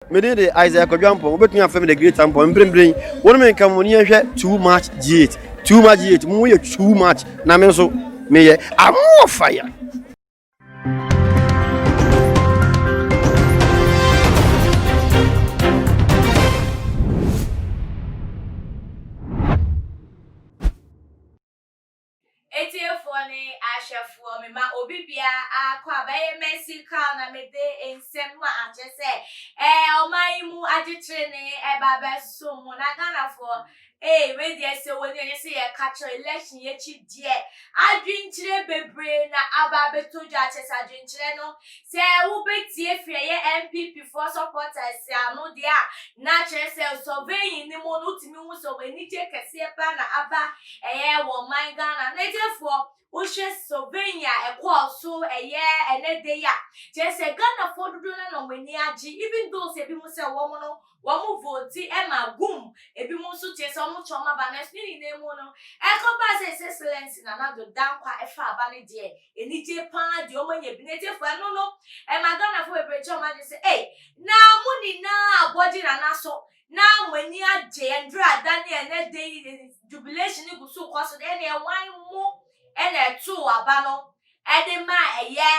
Me din de Isaiah Kwadwo Ampong, wobɛtumi afrɛ me The Great Ampong. Mprempren, wo ne me nka mo ni yɛnhwɛ Too Much G8. Too Much G8, mo yɛ too much, na me nso meyɛ I'm fire. Atiefoɔ ne ahwɛfoɔ, mema obi biara akɔ aba. Ɛyɛ Mercy Carl na mede nsɛm a akyerɛ sɛ ɛɛ ɔman yi mu agye-trenee ɛba abɛsom mo. Na Ghanafoɔ, ee wei deɛ sɛ wɔn ani sɛ yɛka kyerɛ election yi akyi deɛ, adwenkyerɛ bebree na aba abɛtɔ dwa. Akyerɛ sɛ adwenkyerɛ no, sɛ wobɛtie firi ɛyɛ NPP foɔ supporters ano deɛ a, na kyerɛ sɛ surveying ne mu no, wotumi hu sɛ wɔn anigye kɛseɛ pa na aba ɛyɛ wɔ man Ghana. Na etiefoɔ, wohwɛ surveying a ɛkɔɔ so ɛyɛ ɛnɛ de yi a, kyerɛ sɛ Ghanafoɔ dodoɔ no na wɔn ani agye, even though sɛ ebi mu sɛ wɔn no wɔn vote ɛma gum, ebi mu nso kyerɛ sɛ wɔn twɛn aba na ne nyinaa mu no, ɛkɔba sɛ His Excellency Nana Addo Dankwa ɛfa aba no deɛ, anigye paa deɛ wɔn anya bi. Na etiefoɔ, ɛno no ɛma Ghanafoɔ bebree kyerɛ wɔn agye sɛ, ɛy, na mo nyinaa abɔgye Nana so na mo ani agye ndura ada ne ɛnɛ de yi jubilation gu so kɔ so deɛ, ɛna ɛwan mo ɛna ɛto aba no ɛde ma ɛyɛ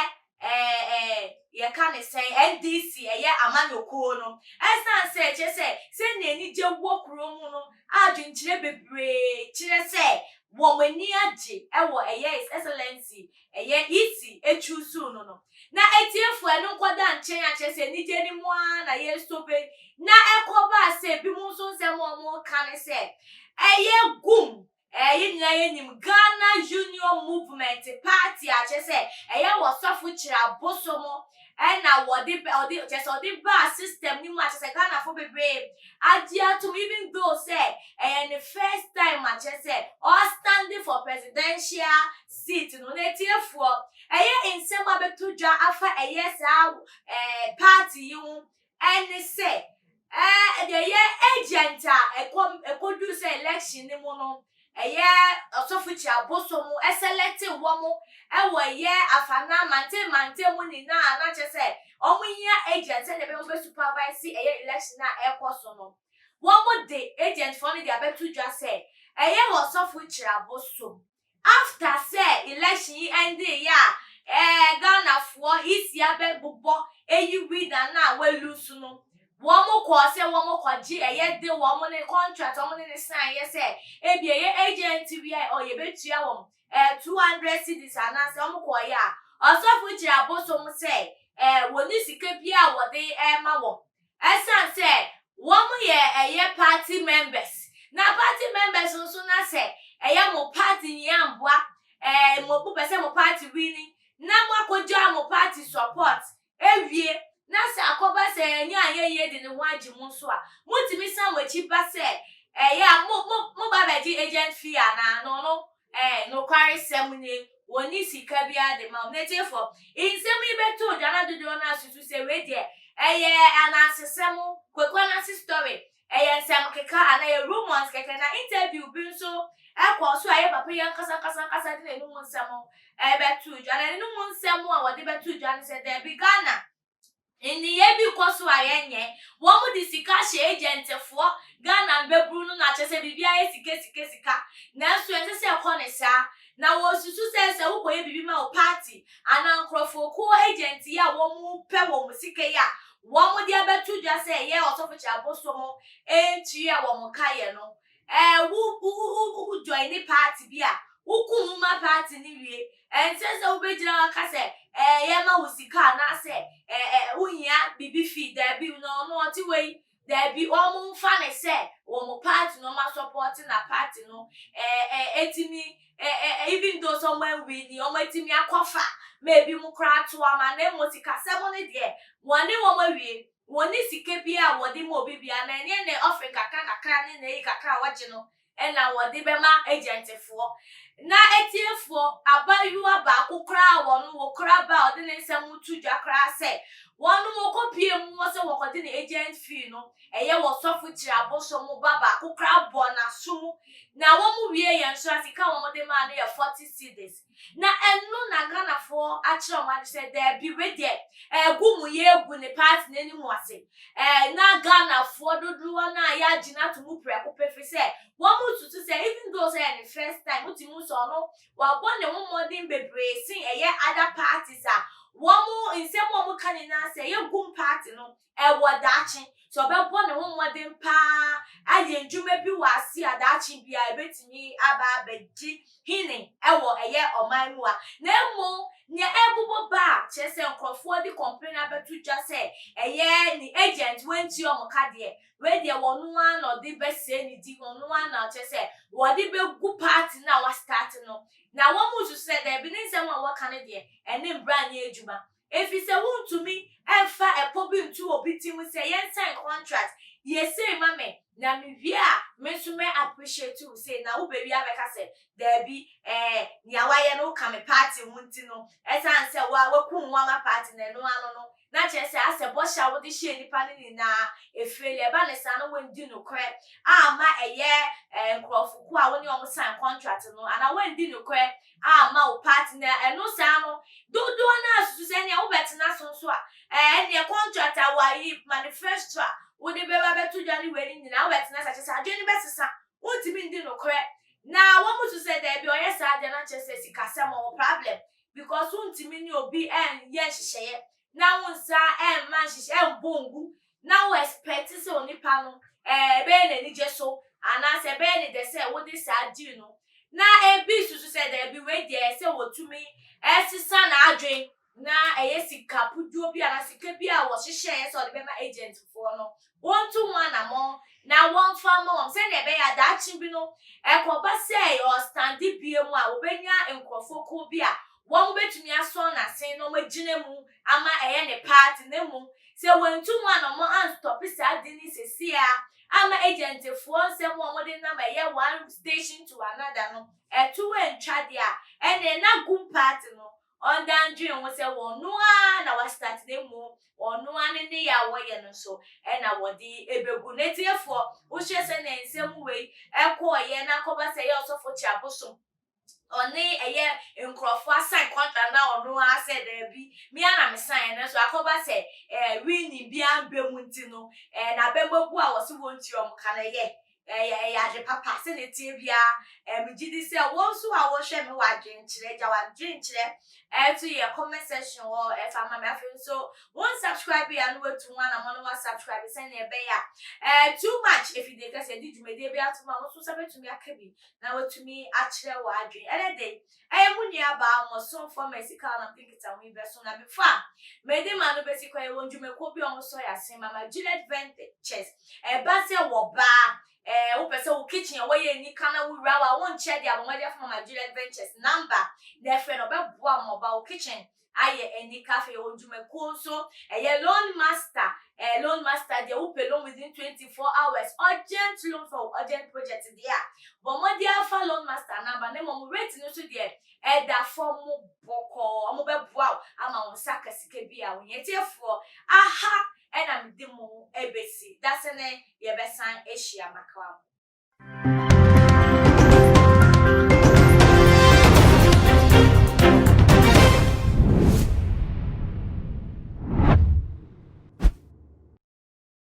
ɛɛ ɛɛ yɛka ne sɛn, NDC ɛyɛ amanyɔkuo no. Ɛsan sɛ kyerɛ sɛ sɛnea anigye wɔ kuro mu no, adwenkyerɛ bebree kyerɛ sɛ wɔn ani agye ɛwɔ ɛyɛ His Excellency ɛyɛ EC etwusu no. Na etiefo, ɛno nkɔda nkyɛn akyerɛ sɛ anigye no mu ara na yɛsobe na ɛkɔba sɛ ebi mu nso nsɛm a wɔn ka ne sɛ ɛyɛ gum ɛyɛ nyinaa yɛnim Ghana Union Movement party a kyerɛ sɛ ɛyɛ wɔsɔfo kyerɛ abosom ɛna wɔde ɔde kyerɛ sɛ ɔde baa system ne mu a kyerɛ sɛ Ghanafo bebree agye atom, even though sɛ ɛyɛ ne first time a kyerɛ sɛ ɔstanding for presidential seat no. Na etiefoɔ, ɛyɛ nsɛm a bɛto dwa afa ɛyɛ saa party yi ho ɛne sɛ deɛ ɛyɛ agent a ɛkɔduru sɛ election ne mu no, ɛyɛ ɔsɔfo kyia abosom ɛselect wɔn ɛwɔ ɛyɛ afana mante mante mu nyinaa, na kyerɛ sɛ wɔn hia agent sɛdeɛ ɛbɛyɛ wɔn bɛ supervise ɛyɛ election a ɛkɔ so no. Wɔn de agent foɔ no de abɛto dwa sɛ ɛyɛ ɔsɔfo kyia abosom, after sɛ election yi ɛnde yɛ a, Ghanafoɔ esi abɛbobɔ eyi winner na wɔalose no, wɔn kɔɔ sɛ wɔn kɔgye ɛyɛ de wɔn ne contract wɔn ne ne sign yɛ sɛ ebi ɛyɛ agent wi a ɔyɛ bɛtua wɔn 200 cedis anaasɛ wɔn kɔɔ yɛ a, ɔsɔfo kyerɛ abosom sɛ wɔn sika bi a wɔde ɛɛma wɔn, ɛsan sɛ wɔn yɛ ɛyɛ party members, na party members nso na sɛ ɛyɛ mo party nyɛ mboa mo mo pɛ sɛ mo party winning na mo akɔgya mo party support ewie, na sɛ akɔba sɛ ɛnyɛ anyɛ yie de ne ho agye mo nso a, motumi san mo akyi ba sɛ ɛyɛ a mo ba bɛgye agent fee anaa no. Nokware sɛm nie, wɔni sika biara de ma wɔn. N'etiefo, nsɛm yi bɛto dwa na dodoɔ no asusu sɛ wei deɛ ɛyɛ anansesɛm, Kwaku Ananse story, ɛyɛ nsɛm keka anaa ɛyɛ rumours kɛkɛ. Na interview bi nso ɛkɔ so a ɛyɛ papa yi ankasa ankasa ankasa de n'anum nsɛm ɛbɛto dwa, na n'anum nsɛm a wɔde bɛto dwa no sɛ dɛbi, Ghana nneyɛe bi kɔ so a yɛnyɛ wɔn de sika hyɛ agentfoɔ Ghana mbɛburu no, na kyerɛ sɛ biribiara yɛ sika sika sika, nanso ɛnsɛ sɛ ɛkɔ ne saa. Na wɔsusu sɛ wokɔyɛ biribi ma wo party anaa nkurɔfokuo agent yi a wɔn pɛ wɔn sika yi a wɔn de abɛto dwa sɛ ɛyɛ ɔsɔfo kyɛ abosom ntua wɔn ka yɛ no, wo wo wo wo join ne party bi a wokun ma party ne wie, ɛnsɛ sɛ wobɛgyina hɔ aka sɛ yɛma wo sika anaasɛ ɛɛ ɛɛ wohia biribi fi. Daabi, na ɔno ɔte wɔ yi, daabi, wɔn mfa ne sɛ wɔn party no wɔn asupport na party no ɛɛ ɛɛ etimi ɛɛ ɛɛ even though sɛ wɔn awi ni wɔn etimi akɔfa ma ebi mu koraa to ama, na emo sikasɛm no deɛ, wɔn ne wɔn awie, wɔn ne sika bi a wɔde ma obi bia na ɛnyɛ ne ɔfiri kakra kakra ne na eyi kakra a wɔgye no ɛna wɔde bɛma agentfoɔ. Na atiefoɔ, abaayewa baako koraa a wɔn wɔkura ba a ɔde ne nsɛm reto dwa koraa sɛ wɔnom wɔkɔpie mu hɔ sɛ wɔkɔgye ne agent fee no, ɛyɛ wɔ sɔfo kyiri abosom ba baako koraa bɔɔ n'aso mu na wɔn wie yɛ nso a sika a wɔn de maa no yɛ 40 cedis. Na ɛno na Ghanafoɔ akyerɛ wɔn adwene sɛ daabi wei deɛ ɛgu mu yɛgu ne party no anim ase. Ɛɛ na Ghanafoɔ dodoɔ no a yɛagye no ato mu prɛko pɛ firi sɛ wɔn susu sɛ even though sɛ ɛyɛ ne first time, wotumi hu sɛ ɔno wabɔ ne ho mmɔden bebree sen ɛyɛ other parties a wɔn nsɛm a wɔka nyinaa sɛ ɛyɛ GUM party no ɛwɔ daakye sɛ ɔbɛbɔ ne ho mmɔden paa ayɛ ndwuma bi wɔ ase a daakye bia ebetumi aba abɛgye hene ɛwɔ ɛyɛ ɔman mu a. Na mmom nea ɛbobɔ ba a kyerɛ sɛ nkurɔfoɔ de complain abɛto dwa sɛ ɛyɛ ne agent wɔntua wɔn ka deɛ, wei deɛ wɔn ara na ɔde bɛsɛe ne di, wɔn ara na ɔkyerɛ sɛ wɔde bɛgu party no a wɔastart no. Na wɔn mu nso sɛ dɛbi, ne nsɛm a wɔka no deɛ, ɛne mbra nyɛ adwuma, efi sɛ wontumi ɛmfa ɛpɔ bi ntu obi ti mu sɛ yɛn sign contract yɛsei ma me na mewie a, me nso mɛ appreciate wo sei, na wobɛwie abɛka sɛ daabi, nea wayɛ no woka me party ho nti no, ɛsiane sɛ wa wakum wo ama party na ɛno ano no na kyerɛ sɛ asɛ bɔhyɛ a wode hyɛ nipa no nyinaa efiri ɛba ne saa no wɔndi nokorɛ ama ɛyɛ nkurɔfokuo a wɔne wɔn sign contract no anaa wɔndi nokorɛ ama wo party na ɛno saa no dodoɔ no asusu sɛ nea wobɛtena so nso a ɛneɛ contract a wɔayi manifesto a wode bɛba bɛto dwa ne wei no nyinaa wobɛtena sa kyerɛ sɛ adwene no bɛsesa, wontumi ndi nokorɛ. Na wɔn mu nso sɛ daabi, ɔyɛ saa deɛ na kyerɛ sɛ sikasɛm ɔwɔ problem, because wontumi ne obi ɛnyɛ nhyehyɛeɛ na wo nsa ɛmma nhyehyɛ ɛmbɔ ngu na wo expect sɛ onipa no ɛbɛyɛ n'anigye so anaasɛ ɛbɛyɛ ne dɛ sɛ wode saa deal no. Na ebi susu sɛ daabi, wei deɛ sɛ wɔtumi ɛsesa n'adwen na ɛyɛ sika puduo bi anaa sika bi a wɔhyehyɛeɛ sɛ ɔde bɛma agentfoɔ no, wɔntu ho anammɔn na wɔmfa ma wɔn sɛnea ɛbɛyɛ adaakye bi no ɛkɔba sɛ ɔstand bie mu a, wɔbɛnya nkurɔfoɔ kuo bi a wɔn bɛtumi asɔ n'asen na wɔagyina mu ama ɛyɛ ne party. Na mmom sɛ wɔntu ho anammɔn anstop saa de ne sisi a ama agentfoɔ nsɛm a wɔde nam ɛyɛ one station to another no ɛto ntwa deɛ a, ɛnna na GUM party no ɔndandwen ho sɛ wɔn ara na wastart, na mmom ɔno ara ne ne yɛ a wɔyɛ no nso ɛna wɔde ebegu n'etiefoɔ. Wohwɛ sɛ ne nsɛm wei ɛkɔɔyɛ na akɔba sɛ ɛyɛ ɔsɔfo kyɛ abosom ɔne ɛyɛ nkurɔfoɔ asign contract na ɔno ara sɛ daabi, mmea na me sign no nso akɔba sɛ winning biara mbɛ mu nti no n'abɛmɔ bu a wɔsi wɔn ntua wɔn ka no ɛyɛ ade papa sɛ ne tie biara. Megye di sɛ wɔn nso a wɔhwɛ me wɔ adwenkyerɛ gya wɔ adwenkyerɛ ɛto yɛ comment section hɔ ɛfa ma me. Afei nso wɔn subscribe yɛ ano watu ho anamɔ no wa subscribe sɛnea ɛbɛyɛ a too much efidie kɛse ɛde dwumadie bi ato mu a wɔn nso nsa bɛtumi aka bi na watumi akyerɛ wɔ adwene. Ɛnɛ de ɛyɛ mu nua baa mo somfoɔ ma sika na mede nkita ho yi bɛso na before a mede ma no bɛsi kɔ, yɛwɔ ndwumakuo bi a wɔn sɔ yɛ ase, Mama Juliet Ventures. Ɛba sɛ wɔ baa wopɛ sɛ wo kitchen a wɔyɛ nika na wowura wa wonkyɛ de abɔmmɔde afa Mama Juliet Ventures number na ɛfrɛ no, ɔbɛboa mo ɔba wo kitchen ayɛ anika. Afei yɛwɔ ndwumakuo nso ɛyɛ Loan Master. Loan Master deɛ, wopɛ loan within 24 hours, urgent loan for urgent project deɛ a, bɔ mmɔden afa Loan Master number na mmom rate no nso deɛ ɛda fam bɔkɔɔ, ɔmo bɛboa wo ama wo nsa ka sika bi a wohia. Tiefoɔ, aha ɛna mede mo ebesi dasene, yɛbɛsan ahyia makawa mo.